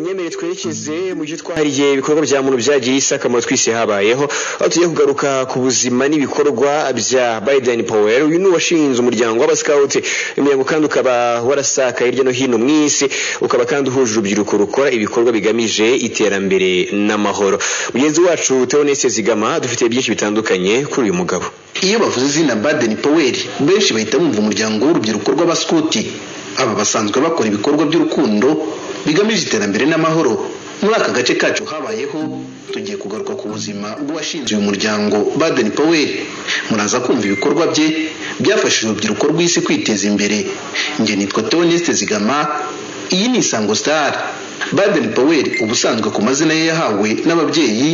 Munyemere twerekeze mu gihe twahariye ibikorwa bya muntu byagiye isi akamaro twise habayeho, aho tugiye kugaruka ku buzima n'ibikorwa bya Baden Powell. Uyu ni uwashinze umuryango w'Abascout. Umuryango kandi ukaba warasakaye hirya no hino mu isi, ukaba kandi uhuje urubyiruko rukora ibikorwa bigamije iterambere n'amahoro. Mugenzi wacu Theoneste Zigama dufite byinshi bitandukanye kuri uyu mugabo. Iyo bavuze izina Baden Powell, benshi bahita bumva umuryango w'urubyiruko rw'Abaskuti. Aba basanzwe bakora ibikorwa by'urukundo bigamije iterambere n'amahoro. Muri aka gace kacu habayeho, tugiye kugaruka ku buzima bw'uwashinze uyu muryango, Baden Powell. Muraza kumva ibikorwa bye byafashije urubyiruko rw'isi kwiteza imbere. Njye nitwa Theoneste Zigama, iyi ni Isango Star. Baden Powell, ubusanzwe ku mazina ye yahawe n'ababyeyi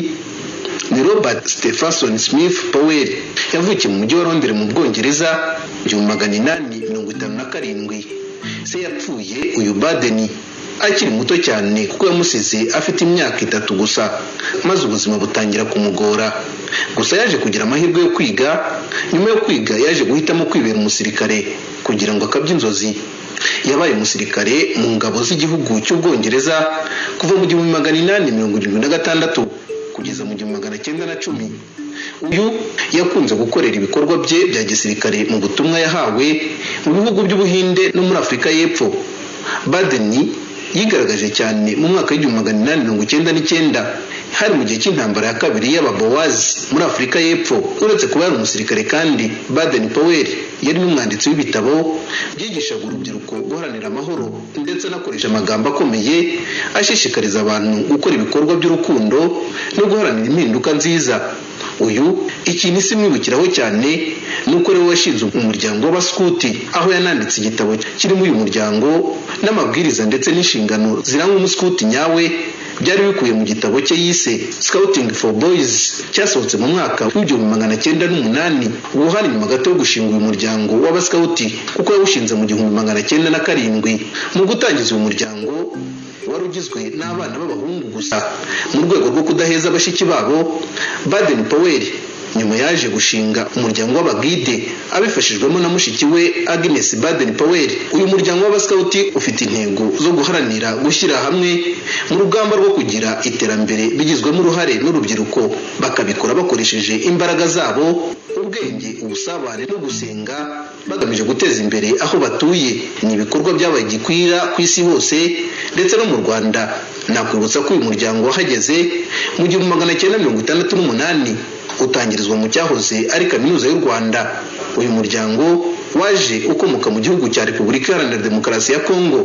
ni Robert Stephenson Smyth Powell, yavukiye mu mujyi wa Londres mu Bwongereza 1857. Se yapfuye uyu Baden akiri muto cyane, kuko yamusize afite imyaka 3 gusa, maze ubuzima butangira kumugora. Gusa yaje kugira amahirwe yo kwiga. Nyuma yo kwiga yaje guhitamo kwibera umusirikare kugira ngo akabye inzozi. Yabaye umusirikare mu ngabo z'igihugu cy'Ubwongereza kuva mu 1876 kugeza mu 1910. Uyu yakunze gukorera ibikorwa bye bya gisirikare mu butumwa yahawe mu bihugu by'Ubuhinde no muri Afurika y'Epfo. Baden yigaragaje cyane mu mwaka w'1899, hari mu gihe cy'intambara ya kabiri y'Ababowazi muri Afurika y'Epfo. Uretse kuba yari umusirikare kandi, Baden Powell yari n'umwanditsi w'ibitabo byigishaga urubyiruko guharanira amahoro, ndetse anakoresha amagambo akomeye ashishikariza abantu gukora ibikorwa by'urukundo no guharanira impinduka nziza. Uyu ikintu isi imwibukiraho cyane ni uko ariwe washinze umuryango w'Abaskuti, aho yananditse igitabo kirimo uyu muryango n'amabwiriza ndetse n'inshingano ziranga umuskuti nyawe. Byari bikubiye mu gitabo cye yise Scouting for Boys, cyasohotse mu mwaka w'1908. Ubu hari nyuma gato yo gushinga uyu muryango w'Abaskuti, kuko yawushinze mu 1907. Mu gutangiza uyu muryango, wari ugizwe n'abana b'abahungu gusa mu rwego rwo kudaheza bashiki babo. Baden Powell nyuma yaje gushinga umuryango w'Abagide abifashijwemo na mushiki we Agnes Baden Powell. Uyu muryango w'Abaskuti ufite intego zo guharanira gushyira hamwe mu rugamba rwo kugira iterambere bigizwemo uruhare n'urubyiruko, bakabikora bakoresheje imbaraga zabo, ubwenge, ubusabane no gusenga, bagamije guteza imbere aho batuye. Ni ibikorwa byabaye gikwira ku isi hose ndetse no mu Rwanda. Nakwibutsa ko uyu muryango wahageze mu 1968, utangirizwa mu cyahoze ari Kaminuza y'u Rwanda. Uyu muryango waje ukomoka mu gihugu cya Repubulika Iharanira Demokarasi ya Kongo.